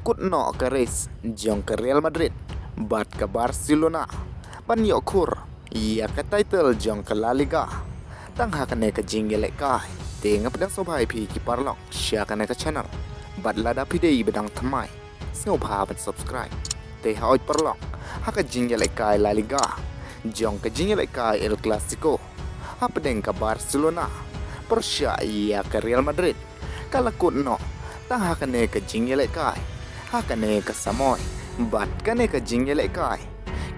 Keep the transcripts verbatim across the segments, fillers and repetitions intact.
Kut noh ka race jong ka Real Madrid bad ka Barcelona ban ïoh khur ïa ka title jong ka La Liga. Tang ha kane ka jingïalehkai te nga pdiang sngewbha ïa phi ki paralok sha kane ka channel. Bad lada phi dei ba dang thymmai, sngewbha ban subscribe. Te hooid paralok, ha ka jingïalehkai La Liga jong ka jingïalehkai El Clasico hapdeng ka Barcelona pyrshah ïa ka Real Madrid, ka la kut noh tang ha kane ka jingïalehkai ha kane ka samoi. Bad kane ka jingïalehkai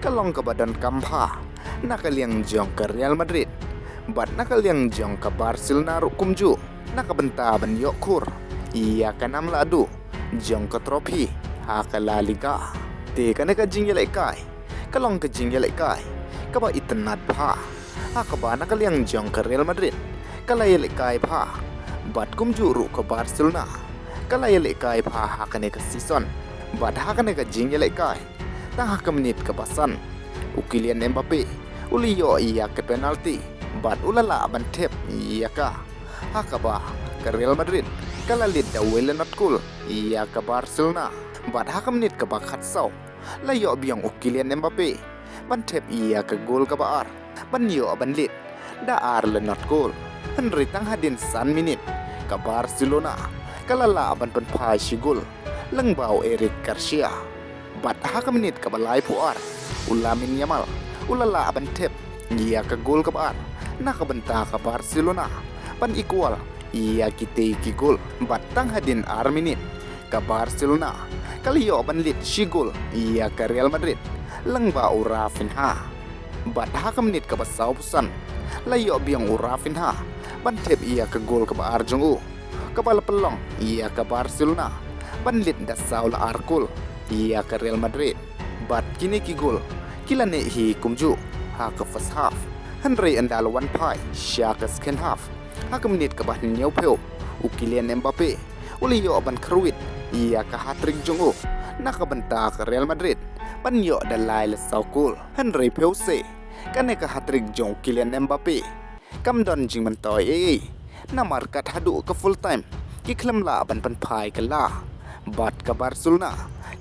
ka long kaba donkam bha na ka liang jong ka Real Madrid bad na ka liang jong ka Barcelona ruh kumjuh, na ka bynta ban ïoh khur ïa ka nam lahduh jong ka trophy ha ka La Liga. Te kane ka jingïalehkai ka long ka jingïalehkai kaba itynnad bha, ha kaba na ka liang jong ka Real Madrid ka la ïalehkai bha bad kumjuh ruh ka Barcelona ka la ïalehkai bha ha kane ka season. Bad ha kane ka jingïalehkai, tang ha ka minit kaba san, u Kylian Mbappe u la ïoh ïa ka penalty bad u la lah ban thep ïa ka, ha kaba ka Real Madrid ka la lead da wei la nod kol ïa ka Barcelona. Bad ha ka minit kaba khatsaw, la ïoh biang u Kylian Mbappe ban thep ïa ka gol kaba ar ban ïoh ban lead da ar la nod kol. Hynrei tang hadien san minit, ka Barcelona ka la lah ban pynphai shi gol lyngba u Eric Garcia. Bad ha ka minit kaba laiphew ar, u Lamine Yamal u la lah ban thep ïa ka gol kaba ar na ka bynta ka Barcelona ban equal ïa kitei ki gol. Bad tang hadien ar minit, ka Barcelona ka la ïoh ban lead shi gol ïa ka Real Madrid lyngba u Raphinha. Bad ha ka minit kaba sawphew san, la ïoh biang u Raphinha ban thep ïa ka gol kaba ar jong u, kaba la pynlong ïa ka Barcelona ban lead da saw la ar kol ïa ka Real Madrid. Bad kine ki gol ki la neh hi kumjuh ha ka first half, hynrei ynda la wan phai sha ka second half, ha ka minit kaba hynñiewphew, u Kylian Mbappe u la ïoh ban kyrwit ïa ka hat-trick jong u na ka bynta ka Real Madrid ban ïoh da lai la saw kol. Hynrei phewse, kane ka hat-trick jong u Kylian Mbappe kam don jingmyntoi ei ei, namar kat haduh ka full time ki khlem lah ban pynphai kylla. Bad ka Barcelona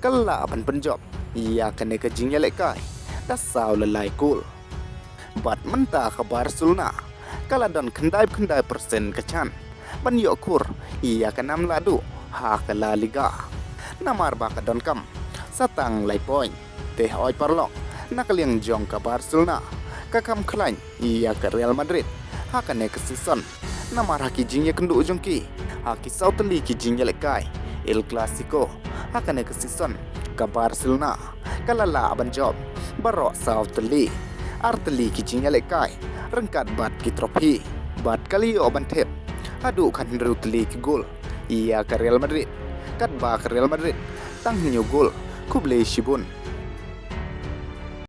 ka la lah ban pynjop ïa kane ka jingïalehkai da saw la lai kol. Bad mynta ka Barcelona ka la don khyndai khyndai percent ka chance ban ïoh khur ïa ka nam lahduh ha ka La Liga, namar ba ka donkam sa tang lai point. Te hooid paralok, na ka liang jong ka Barcelona ka kham khlaiñ ïa ka Real Madrid ha kane ka season, namar ha ki jingïakynduh jong ki ha ki saw tylli ki jingïalehkai El Clasico ha kane ka season, ka Barcelona ka la lah ban jop baroh saw tylli, ar tylli ki jingïalehkai ryngkat bad ki trophy. Bad ka la ïoh ban thep haduh khathynriew tylli ki gol ïa ka Real Madrid, katba ka Real Madrid tang hynñiew gol. Khublei shibun.